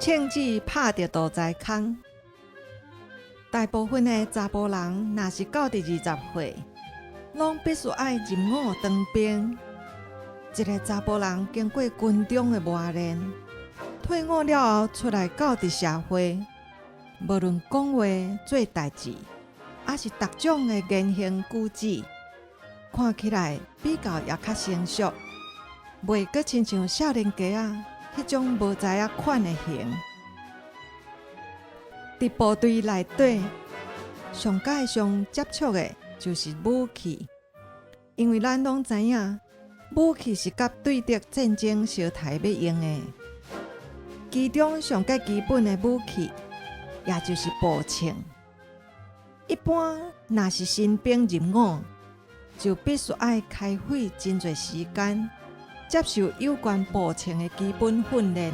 銃子拍著肚臍空。大部分的查埔人，若是到佇20歲，攏必須愛入伍當兵。一个查埔人經過軍中的磨練，退伍了後出來到佇社會，無論講話、做代誌，抑是逐種的言行舉止，看起來比較也較成熟，袂閣親像少年家仔彼種無知影款的型。佇部隊內底，上蓋上接觸的就是武器，因為咱攏知影，武器是佮對敵戰爭相刣欲用的。其中上蓋基本的武器，也就是步槍。一般若是新兵入伍，就必須愛開費真濟時間，接受有關步槍的基本訓練。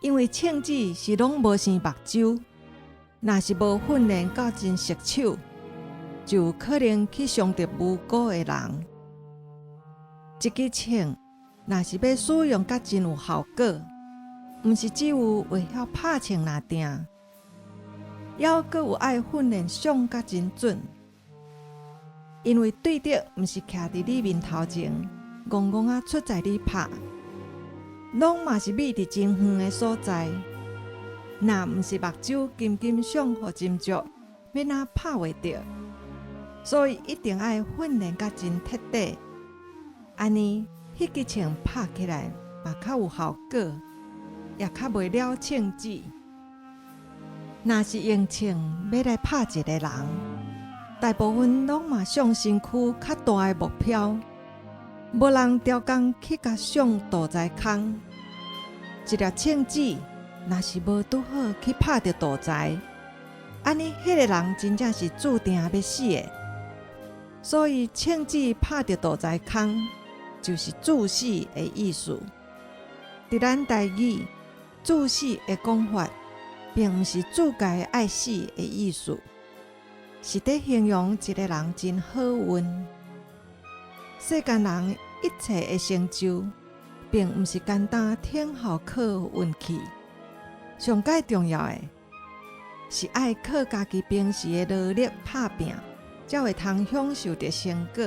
因為槍子是攏無生目睭，若是無訓練到真熟手，就有可能去傷著無辜的人。一支槍若是欲使用甲真有效果，毋是只有會曉拍槍爾定，猶閣有愛訓練上甲真準。因為對敵毋是徛佇你面頭前，戇戇仔出在你拍，攏嘛是覕佇真遠的所在。若毋是目睭金金傷予斟酌，欲按怎拍袂著？所以一定愛訓練甲真徹底，按呢，彼支槍拍起來嘛較有效果，也較袂了槍子。若是用槍欲來拍一个人，大部分攏嘛向身軀較大的目標，無人刁工去共傷肚臍空。一粒槍子若是無拄好去拍著肚臍，按呢，彼个人真正是注定欲死的。所以槍子拍著肚臍空，就是注死的意思。佇咱台語，注死的講法，並毋是注解愛死的意思，是佇形容一个人真好運。世間人一切的成就，並毋是簡單天好靠運氣。上蓋重要的是愛靠家己平時的努力拍拚，才會通享受著成果。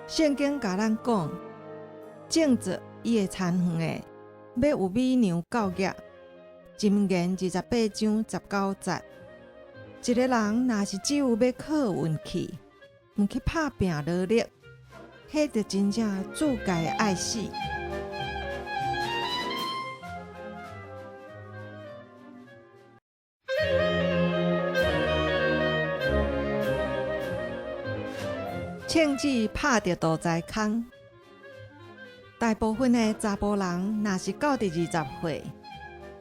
聖經共咱講，種植伊的田園的，欲有美娘教業。箴言28章19節。一个人若是只有欲靠運氣，毋去拍拚努力，彼就真正注解愛死。槍子拍著肚臍空。大部分的查埔人，若是到佇20歲，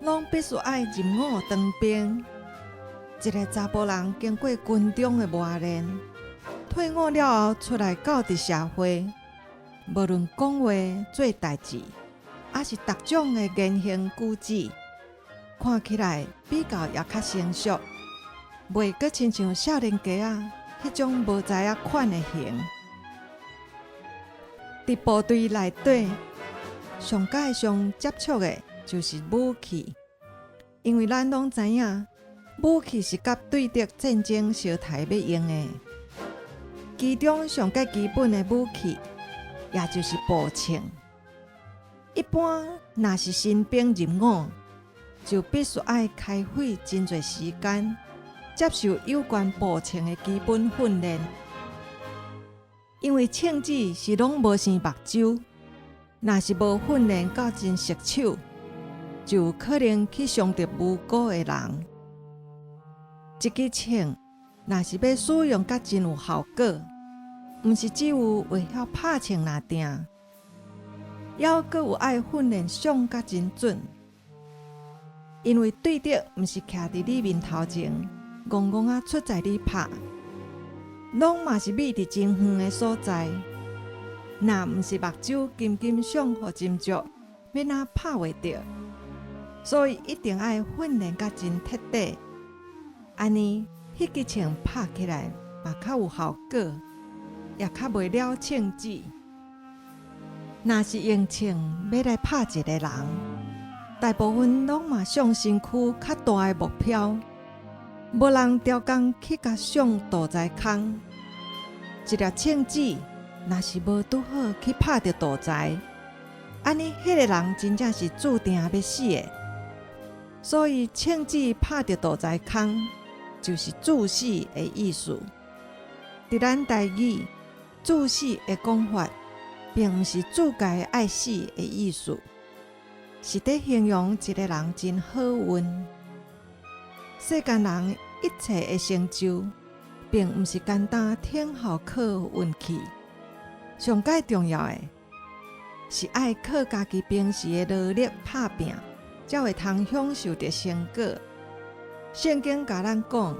攏必須愛入伍當兵。一个查埔人經過軍中的磨練，退伍了後出來到佇社會，無論講話、做代誌，抑是逐種的言行舉止，看起來比較也較成熟，袂閣親像少年家仔彼種無知影款的型。佇部隊內底，上蓋上接觸的就是武器，因為咱攏知影，武器是佮對敵戰爭相刣欲用的。其中上蓋基本的武器，也就是步槍。一般若是新兵入伍，就必須愛開費真濟時間，接受有關步槍的基本訓練。因為槍子是攏無生目睭，若是無訓練到真熟手，就有可能去傷著無辜的人。一支槍若是欲使用甲真有效果，毋是只有會曉拍槍爾定，猶閣有愛訓練上甲真準。因為對敵毋是徛佇你面頭前，戇戇仔出在你拍，攏嘛是覕佇真遠的所在。若毋是目睭金金傷予斟酌，欲按怎拍袂著？所以一定愛訓練甲真徹底，按呢，彼支槍拍起來嘛較有效果，也較袂了槍子。若是用槍欲來拍一个人，大部分攏嘛向身軀較大的目標，無人刁工去共上肚臍空。一粒銃子，若是無拄好去拍著肚臍，按呢，彼个人真正是注定欲死的。所以銃子拍著肚臍空，就是注死的意思。佇咱台語，注死的講法，並毋是注解愛死的意思，是佇形容一个人真好運。世間人一切的成就，並毋是簡單天候靠運氣。上蓋重要的是愛靠家己平時的努力拍拚，才會通享受著成果。聖經共咱講，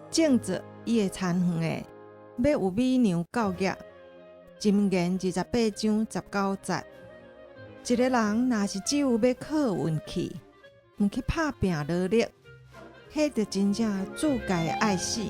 種植伊的田園的，欲有美糧到額。箴言28章19節。一个人若是只有欲靠運氣，毋去拍拚努力，彼就真正注解愛死。